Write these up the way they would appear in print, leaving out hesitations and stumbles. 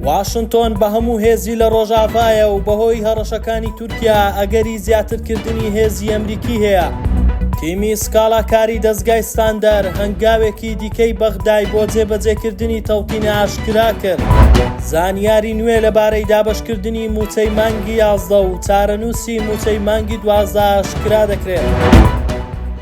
واشنتۆن بە هەموو هێزی لە ڕۆژاڤایە و بەهۆی هەڕەشەکانی تورکیا ئەگەری زیاترکردنی هێزی ئەمریکی هەیە. تیمی سکاڵاکاری دەزگای ستاندەر هەنگاوێکی دیکەی بەغدای بۆ جێبەجێکردنی تەوتین ئاشکرا کرد. زانیاری نوێ لەبارەی دابەشکردنی مووچەی مانگی 11 و چارەنووسی مووچەی مانگی 12 ئاشکرا دەکرێت.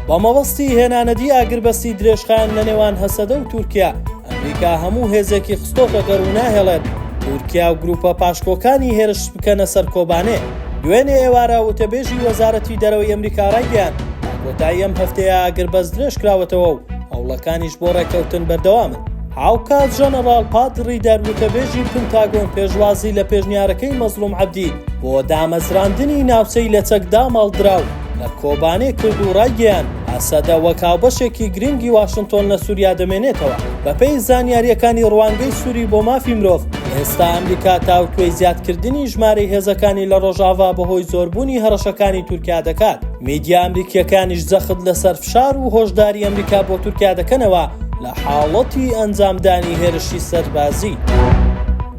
بە مەبەستی هێنانەدی ئاگربەستی درێژخایەن لە نێوان هەسەدە و تورکیا، ئەمریکا هەموو هێزێکی خستۆتە گەڕ و ناهێڵێت تورکیا و گروپە پاشکۆکانی هێرش بکەنە سەر کۆبانێ. دوێنێ ئێوارە وتەبێژی وەزارەتی دەرەوەی ئەمریکا ڕایگەیاند، تا کۆتایی ئەم هەفتەیە ئاگربەست درێژکراوەتەوە و هەوڵەکانیش بۆ ڕێککەوتن بەردەوامن. هاوکات ژەنەڕاڵ پات ڕیدەر وتەبێژی پنتاگۆن پێشوازی لە پێشنیارەکەی مەزڵوم عەبدی بۆ دامەزراندنی ناوچەی لەچەک داماڵدراو لە کۆبانێ کرد و ڕایگەیاند، هەسەدە وەک هاوبەشێکی گرنگی واشنتۆن لە سوریا دەمێنێتەوە. بەپێی زانیارییەکانی ڕوانگەی سوری بۆ مافی مرۆڤ، ئێستا ئەمریکا تاوتوێی زیادکردنی ژمارەی هێزەکانی لە ڕۆژاڤا بەهۆی زۆربوونی هەڕەشەکانی تورکیا دەکات. میدیا ئەمریکییەکانیش جەخت لەسەر فشار و هۆشداری ئەمریکا بۆ تورکیا دەکەنەوە لە حاڵەتی ئەنجامدانی هێرشی سەربازی.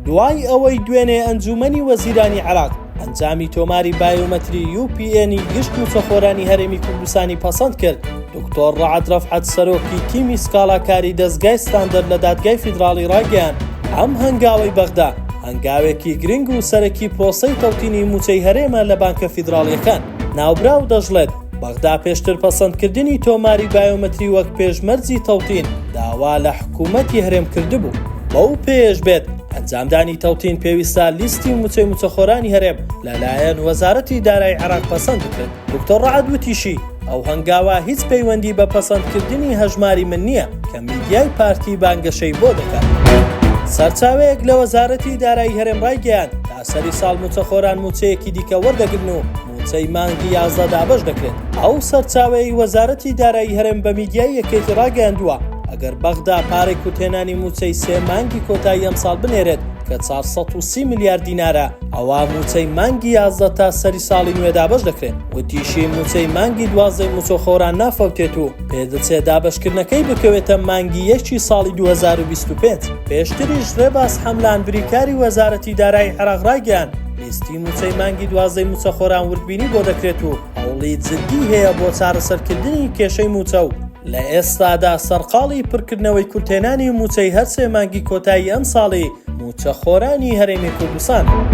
دوای ئەوەی دوێنێ ئەنجوومەنی وەزیرانی عێراق ئەنجامی تۆماری بایۆمەتری UPN ی گشت مووچەخۆرانی هەرێمی کوردستانی پەسەند کرد، دکتۆر ڕەعد ڕەفعەت سەرۆکی تیمی سکاڵاکاری دەزگای ستاندەر لە دادگای فیدراڵی ڕایگەیاند، ئەم هەنگاوەی بەغدا هەنگاوێکی گرنگ و سەرەکی پرۆسەی تەوتینی مووچەی هەرێمە لە بانکە فیدراڵییەکان. ناوبراو دەشڵێت، بەغدا پێشتر پەسەندکردنی تۆماری بایۆمەتری وەک پێشمەرجی تەوتین داوا لە حکوومەتی هەرێم کردبوو، بەو پێیەش بێت ئەنجامدانی تەوتین پێویستە لیستی مووچەی مووچەخۆرانی هەرێم لەلایەن وەزارەتی دارایی عێراق پەسەند بکرێت. دکتۆر ڕەعد وتیشی، ئەو هەنگاوە هیچ پەیوەندی بە پەسەندکردنی هەژماری من نییە کە میدیای پارتی بانگەشەی بۆ دەکات. سەرچاوەیەک لە وەزارەتی دارایی هەرێم ڕایگەیاند، تا سەری ساڵ مووچەخۆران مووچەیەکی دیکە وەردەگرن و مووچەی مانگی 11 دابەش دەکرێت. ئەو سەرچاوەیەی وەزارەتی دارایی هەرێم بە میدیای یەکێتی ڕاگەیاندووە، ئەگەر بەغدا پارەی کورتهێنانی مووچەی سێ مانگی کۆتایی ئەمساڵ بنێرێت کە 430 ملیار دینارە، ئەوا مووچەی مانگی 11 تا سەری ساڵی نوێ دابەش دەکرێت. وتیشی، مووچەی مانگی دوازدەی مووچەخۆران نافەوتێت و پێدەچێت دابەشکردنەکەی بکەوێتە مانگی یەکی ساڵی 2025. پێشتریش ڕێباز حەملان بریکاری وەزارەتی دارایی عێراق ڕایگەیاند، لیستی مووچەی مانگی دوازدەی مووچەخۆران وردبینی بۆ دەکرێت و هەوڵی جددی هەیە بۆ چارەسەرکردنی کێشەی مووچە و لە ئێستادا سەرقاڵی پڕکردنەوەی کورتهێنانی مووچەی هەر سێ مانگی کۆتایی ئەمساڵی مووچەخۆرانی هەرێمی کوردستانن.